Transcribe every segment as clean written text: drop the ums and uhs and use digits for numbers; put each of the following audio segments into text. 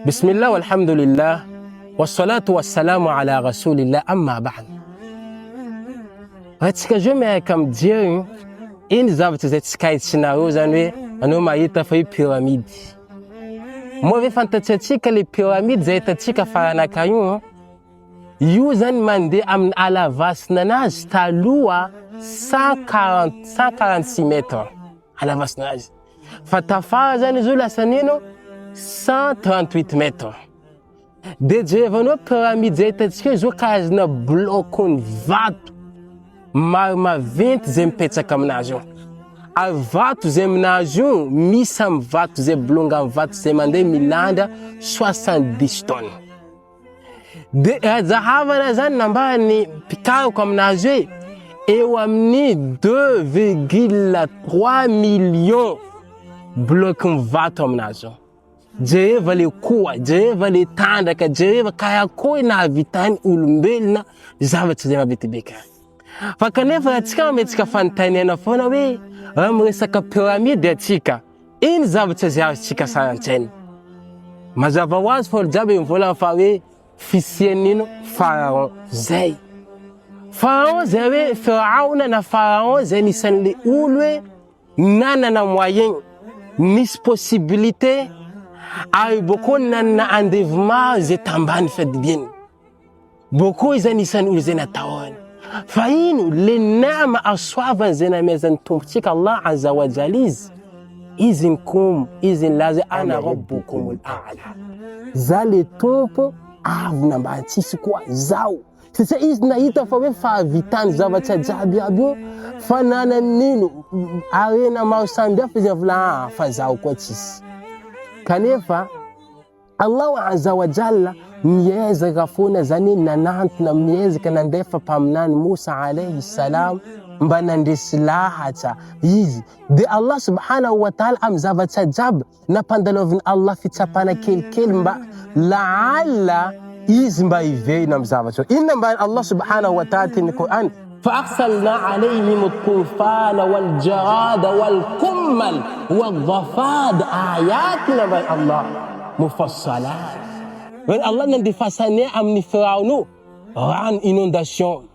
Bismillah walhamdulillah wassalatu wassalamu ala rasulillah amma ba'd. Raha tsika zao miaraka mijery iny zavatra izay tsy kaitsinareo zany hoe anao mahita fa io pyramide. Moa ve fantatsika le pyramide izay hitantsika faranaka io? Io zany mandeha amin'ny halavasina anazy taloha 140 146 mètres halavasina azy. Fa tafara zany izy io lasa nino 138 mètres. De jerevanao pyramide zay hitantsika io zao karazana bloc-n'ny vato maro maventy zay mipetsaka aminazy io. Ary vato zay aminazy io misy amin'ny vato zay bolongan'ny vato zay mandeha milanja 70 tonnes. De raha zahavana zany nambaran'ny mpikaroka aminazy hoe eo amin'ny 2,3 millions bloc-n'ny vato aminazy io. Jereva le koa, jereva le tandraka, jereva karakory nahavitany olombelona zavatra izay maventy be kara. Fa kanefa raha tsika mametsika fanontaniana foana hoe raha miresaka pyramide atsika, ino zavatra izay azontsika sary an-tsaina? Mazava ho azy fa olo jiaby mivolagna fa hoe fisian'ino pharaon zay. Pharaon zay hoe Firaona na pharaon zay anisan'le olo hoe Nanana moyen, nisy possibilité ary bôkô nanana andevo maro izay tambany fiadidiany. Bôkô izy anisan'ny olo izay natahorany. Fa ino le nama hasoavany izay namezan'ny Tompontsika Allah Azza wa Jalla izy? Izy nikomy, izy nilaza hoe ana rabbukumul a'la. Za le Tompo avo nambany tsisy koa zaho. Satria izy nahita fa hoe fahavitany zavatra jiaby aby io, fananany nino, harena maro sambihafa izy avy ah, fa zaho koa tsisy. Kanefa Allahu azza wa jalla miezaka foana zany nanantona, miezaka nandefa mpaminany Moussa alayhi salam mba nandresy lahatra izy. De Allah subhanahu wa ta'ala amin'ny zavatra jiaby Nampandalovin'i Allah fitsapana kelikely mba la'alla izy mba hiverina amin'ny zavatra. Inona mba Allah subhanahu wa ta'ala teny Qur'an? Fa arsalna alayhim at-tufana wal jarada wal kummal wal dhafad ayatin nambaran'i Allah mufassalat. Allah nandefasanay amin'ny Firaono rano inondation.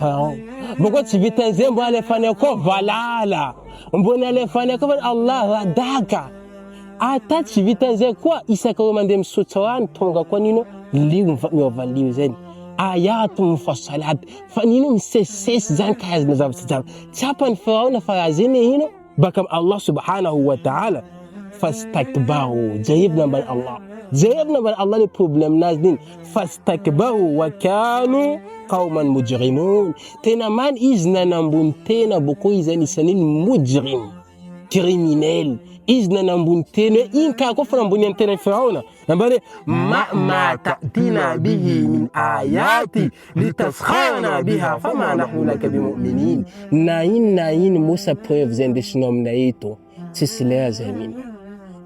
Pharaon. Boko tsy vitan'izay mbo alefanay koa valala. Mbo nalefanay koa Allah radaka. Ata tsy vitan'izay koa isaka hoe mandeha misotro rano tonga koa nino lio miova lio zay. Ayat mufassalat. Fa nino misesisesy zany karazana zavatra jiaby. Tsapan'i Firaona fa raha zay ne ino baka am Allah subhanahu wa ta'ala fastakbaru. Jerevina ambany Allah. Jerevina ambany Allah le problème nazy nino. Fastakbaru wa kanu qauman mujrimun. Tena marina izy nanambony tena boko izy anisan'iny mujrim, criminel. Izy nanambony tena hoe iny karakory fanamboniany tena i Firaona. Nambara hoe ma ma ta'tina bihi min ayati litaskhana biha fama nahnu laka bimu'minin. Na ino na ino mosa preuve zay indesinao aminay eto, tsisy lera zay mino.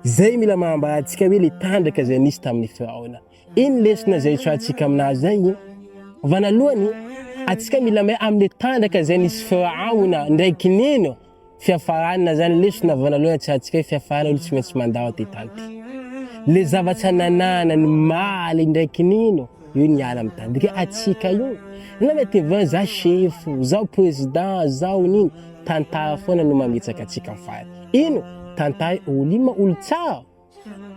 Zay mila manambara antsika hoe le tandraka zay nisy tamin'i Firaona. Iny lesona izay itsoahantsika aminazy zay iny. Vanalohany, antsika mila mahay amle tandraka izay nisy Firaona ndraiky nino fiafarana zany lesona vanalohany atsahantsika hoe fiafarana olo tsy maintsy mandao aty tany ty. Le zavatra nananany maly ndraiky nino io niala amy tany. Dika atsika io na mety hevera za chef, zaho président, zaho nino, tantara foana no mamitsaka atsika am farany. Ino? Tantara olo ino ma olo tsara?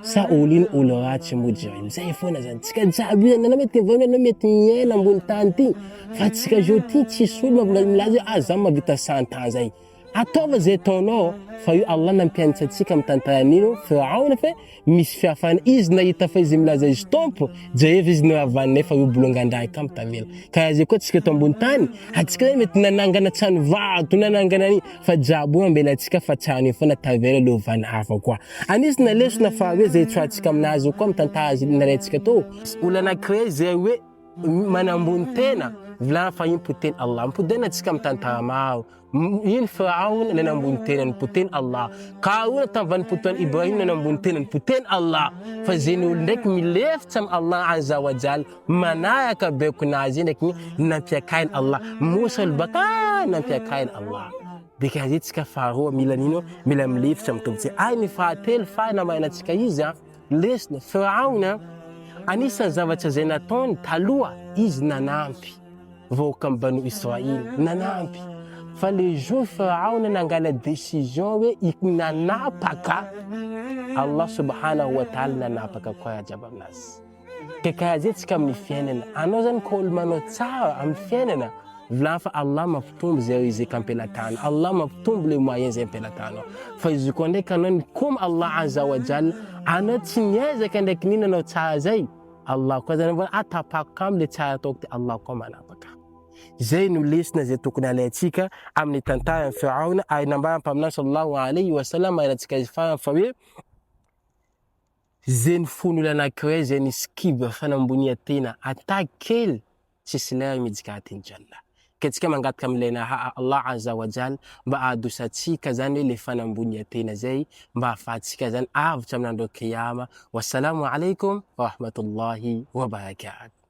Sa olo ino olo ratsy mujrim zay foana zany tsika jiaby io anao mety mivaona anao mety miaina ambony tany ty fa tsika zao ty tsisy olo mbola milaza hoe ah za mahavita cent ans zay ataova zay ataonao fa io Allah nampianatra antsika amin'ny tantaran'ino Firaona fa misy fiafana izy nahita fa izy milaza izy tompo jereva izy noravanay fa io bolongan-draha kamo tavela karaha zay koa tsika eto ambony tany atsika zany mety nanangana trano vato nanangana an'iny Fa jiaby io ambelantsika fa trano io foana tavela lovana hafa koa. Anisana lesona faharoe izay itsoahantsika aminazy io koa amin'ny tantara izay nalaintsika teo. Olona anakiray izay hoe manambony tena, vilany fa io potehiny Allah. Mipodena antsika amin'ny tantara maro. Iny Firaona nanambony tena nipotehiny Allah. Karona tamin'ny vanim-potoan'i Ibrahim nanambony tena nipotehiny Allah. Fa izay ny olo ndraiky milefitra amin'i Allah Azza wa Jalla Manaraka baikonazy ndraiky ny nampiakainy Allah. Mosa olo baka nampiakainy Allah. Dika zay tsika faharoa mila nino? Mila milefitra amin'ny Tompontsika. Ary ny fahatelo farany amainantsika izy an. Lesona, Firaona, anisan'ny zavatra izay nataony taloha, izy nanampy vahoakan'i Banu Israil, nanampy. Fa le jour Firaona nangala décision hoe nanapaka, Allah subhanahu wa ta'ala nanapaka koa raha jiaby aminazy. Ka karaha zay tsika amin'ny fiainana, anao zany ka olo manao tsara amin'ny fiainana, Volagno fa Allah mampitombo zay rizika ampelatana, Allah mampitombo le moyen zay ampelatanao. Fa izy koa ndraiky anao nikomy Allah azza wa jalla, anao tsy niezaka ndraiky nino anao tsara zay, Allah koa zany mbola ah tapako kamo le tsara ataoko ty, Allah koa manapaka. Zay no lesona zay tokony alaintsika amin'ny tantaran'i Firaona ary nambaran'ny Mpaminany sallallahu alayhi wa sallam ahirantsika izy farany fa hoe, Ze ny fon'olo anakiray zay nisy kibra fanambonia-tena ata kely tsisy lera midika aty ny Jannah. Ke tsika mangataka amin'ilay Naha Allah Azza wa Jal mba ahadosantsika zany hoe le fanambonia-tena zay mba ahafahantsika zany avotra amin'ny andro Qiyama. Wassalamo alaikum wa rahmatullahi wa barakatuh.